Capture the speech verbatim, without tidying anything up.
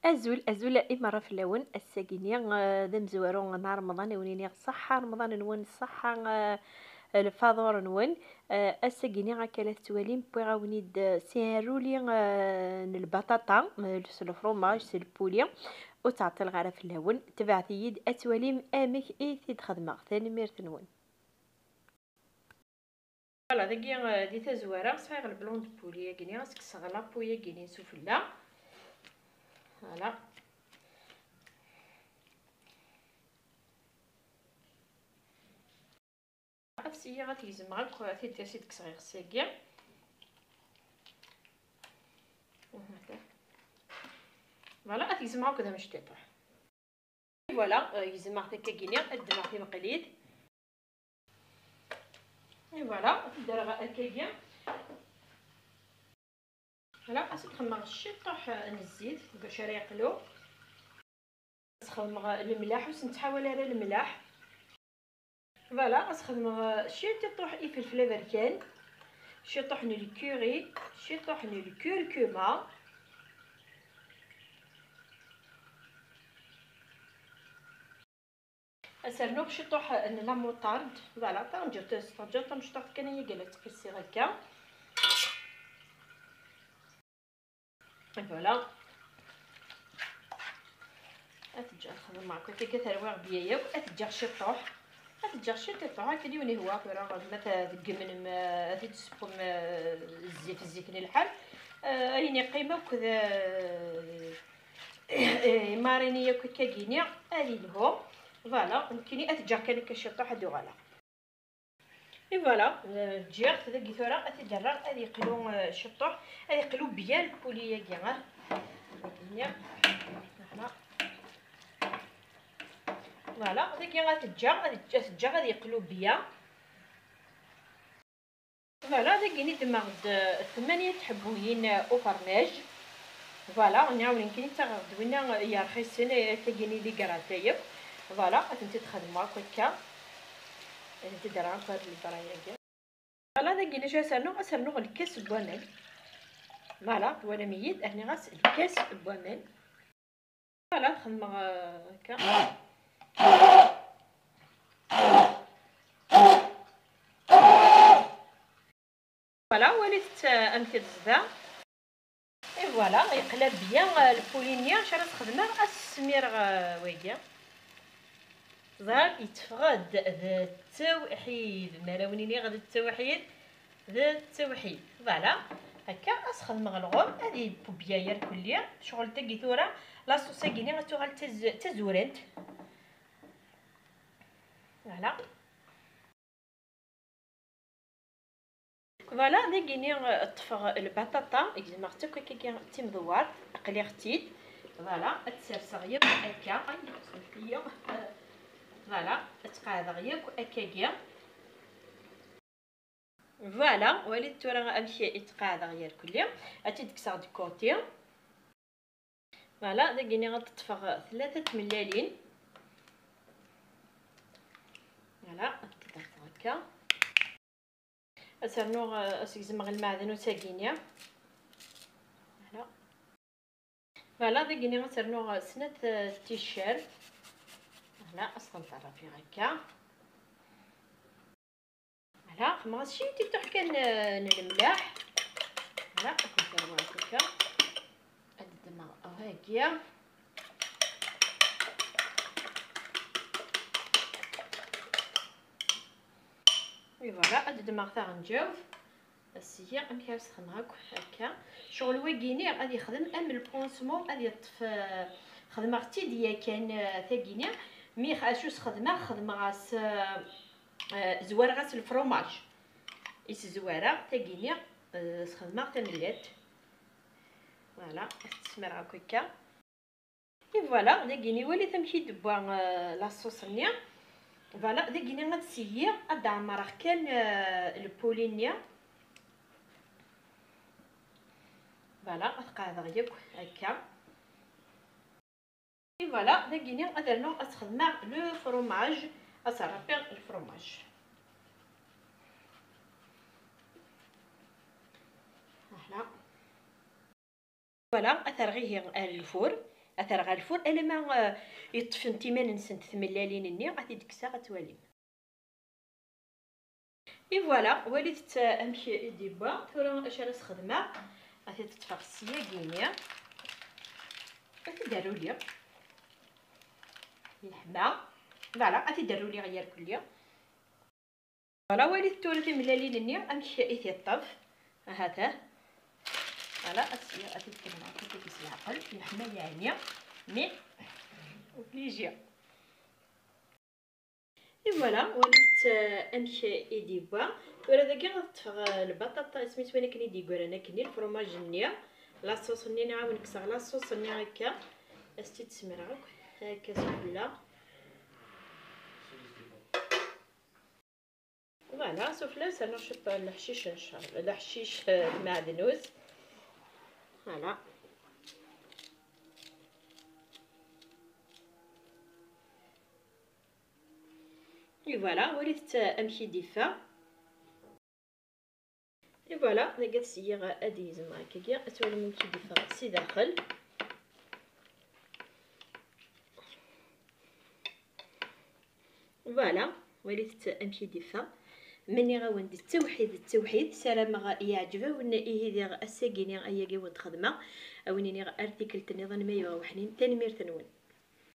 Azul, azul i merra fell-awen. Ass-agi-ni, eh, d amezwaru n Remḍan, i wen-iniɣ ṣaḥḥa Remḍan-nwen, ṣaḥḥa, eh, lfaḍur-nwen. Eh, ass-agi-ni akka la tettwalim, wwiɣ-awen-id, eh, s iɛruli, eh, n lbaṭaṭa, eh, s lefrumaj, s lpuli. Ur ttɛeṭṭileɣ ara fell-awen. Tebɛet-iyi-d ad twalim amek i t-id-xedmeɣ. Tanemmirt-nwen. Voilà, dagi, eh, di tazwara sɛiɣ le blanc de poulet-agi-ni, ad s-kkseɣ la peau-agi-ni s ufella. Voilà. Ad s-iyi ad t-gezmeɣ akk, ad t-id-, ad t-id-kkseɣ iɣes-agi. Voilà, ad t-gezmeɣ akk d amectiṭuḥ. Voilà, euh, gezmeɣ-t akkagi-ni, ad ddmeɣ timqlit. Et voilà, ad t-id-rreɣ akkagi. Voilà, ad s-d-xedmeɣ ciṭuḥ, euh, n zzit bac ara yeqlu. Ad s-xedmeɣ lemlaḥ, ur s-nettḥawal ara lemlaḥ. Voilà, ad s-xedmeɣ, euh, ciṭuḥ ifelfel aberkan, ciṭuḥ n lkuri, ciṭuḥ n lkurkuma. Ad s-rnuɣ ciṭuḥ n la moutarde. Voilà, taṛǧut, taṛǧut tamecṭuḥt kan, ay agala ttqissiɣ akka. Voilà. Ad t-ǧǧeɣ xedmeɣ akka, akka terwiɣ bya yakk, ad t-ǧǧeɣ ciṭuḥ. Ad t-ǧǧeɣ ciṭuḥ, akken yiwen ihwa tura, ma tdeggmem, eh, ad t-id-tessewwem, eh, zzit, zzit n lḥal. Eh, ayen yeqqim akk d, eh, eh, marini yakk akkagini, ad ilhu. Voilà, nekkini ad t-ǧǧeɣ kan akka ciṭuḥ, ad uɣaleɣ. Et voilà, euh, ǧǧiɣ-t dagi tura, ad t-id-rreɣ ad yeqlu, euh, ciṭuḥ, ad yeqlu bya lpuli-agi, ah. Dagi, voilà. Voilà, dagi ad t-ǧǧeɣ, ad t-ǧǧeɣ ad yeqlu bya. Voilà, dagi i ddmeɣ-d, euh, tmanya tḥebbuyin, euh, ufermaj. Voilà, nniɣ-awen nekkini ttaɣeɣ-d winna yerxisen, eh, tagini di grata yakk. Voilà, ad tent-id-xedmeɣ akk akka. Ad tent-id-rreɣ akk ar lebra-agi. Voilà, dagi d acu ad s-rnuɣ? Ad s-rnuɣ lkas n waman. Voilà, twalam-iyi-d, rniɣ-as lkas n waman. Voilà, xedmeɣ, euh, akka. Voilà, walit, euh, amek i d-tezda. Et voilà, yeqla bya, euh, lpuli-nni. Acu ara s-xedmeɣ? Ad s-smireɣ, euh, wagi. Ẓer, yetteffeɣ-d d ttawḥid. Mi ara wen-iniɣ d ttawḥid, d ttawḥid. Voilà. Akka, ad s-xedmeɣ lɣem, ad yebbu bya yerkulli. Ccɣel tagi tura, la sauce-agi-ni ad tuɣal d taz-, d tazurant. Voilà. Voilà, dagini, euh, ṭṭfeɣ lbaṭaṭa, gezmeɣ-tt akk akkagi d timdewwart, qliɣ-tt-id. Voilà, ad tt-serseɣ yakk akka. Ay, smeḥ-iyi. Voilà, ad tt-qeɛdeɣ yakk akkagi. Voilà, walit tura amek i tt-qeɛdeɣ yerkulli. Ad tt-id-kkseɣ de côté. Voilà, dagini ad ṭṭfeɣ tlata tmellalin. Voilà, ad tt-id-ṭṭfeɣ akka. Ad s-rnuɣ, euh, ad s-gezmeɣ lmeɛden usagini. Voilà. Voilà, dagini ad s-rnuɣ, euh, snat, euh, ticcert. Voilà, ad s-tent-rfiɣ akka. Voilà, xedmeɣ-as ciṭuḥ kan, euh, n lemlaḥ. Voilà, ad tent-rnuɣ akka. Ad ddmeɣ wagi. Et voilà, ad ddmeɣ taɣenǧawt. Ass-agi, amek ara s-xedmeɣ akk akka? Ccɣel wagini ad yexdem am le pansement, ad yeṭṭef, euh, xedmeɣ-tt-id yakan, euh, tagini. Mi x-, acu s-xedmeɣ? Xedmeɣ-as, euh, euh, zwareɣ-as lefrumaj. I s-zwareɣ tagini, euh, s-xedmeɣ tamellalt. Voilà, ad s-tt-smireɣ akk akka. Et voilà, dagini walit amek i d-tewwa, euh, la sauce-nni. Voilà, dagini ad seyyiɣ, ad d-ɛemmreɣ kan, euh, lpuli-nni. Voilà, ad qeɛdeɣ yakk akka. Et voilà, dagini ad rnuɣ ad s-xedmeɣ le fromage, ad s-rpiɣ le fromage. Voilà. Voilà, ad t-rreɣ ihi ar lfur. Ad t-rreɣ ɣer lfur alamma, eh, yeṭṭfent iman-nsent tmellalin-nni, ad t-id-kkseɣ ad twalim. Et voilà, walit-t, eh, amek i d-yewwa. Tura acu ara s-xedmeɣ? Ad t-id-ṭṭfeɣ syagi-nni. Ad t-id-rruliɣ. Yeḥma. Voilà, ad t-id-rruliɣ yerkulli. Voilà, walit tura timellalin-nni amek i t-iṭṭef. Ahat-ah. Voilà, ad s-, ad t-id-kemmleɣ, ad t-id s leɛqel, yeḥma yeɛni, mais obligé. Et voilà, walit, euh, amek i d-yewwa. Tura dagi ad ṭṭfeɣ, euh, lbaṭaṭa, isem-is win akken i d-yeggran akkenni, lefrumaj-nni, la sauce-nni, nniɣ-awen kkseɣ la sauce-nni akka, ad s-tt-id-semreɣ akk, akka sufella. Voilà, sufella, ad s-rnuɣ cwiṭ n leḥcic n ccer-, leḥcic, euh, n tmeɛdnut. Voilà. Et voilà, walit-t amek i d-iffeɣ. Et voilà, dagi ad s-yyiɣ ad yezmeɣ akkagi, ad twalim amek i d-iffeɣ si daxel. Voilà, walit-t amek i d-iffeɣ. Ma nniɣ-awen-d d tawḥid, d tawḥid, ssarameɣ yeɛǧeb-awen ihi diɣ ass-agi-ni ayagi i wen-d-xedmeɣ. A wen-iniɣ ar tikkelt nniḍen ma yuɣ weḥnin, tanemmirt-nwen.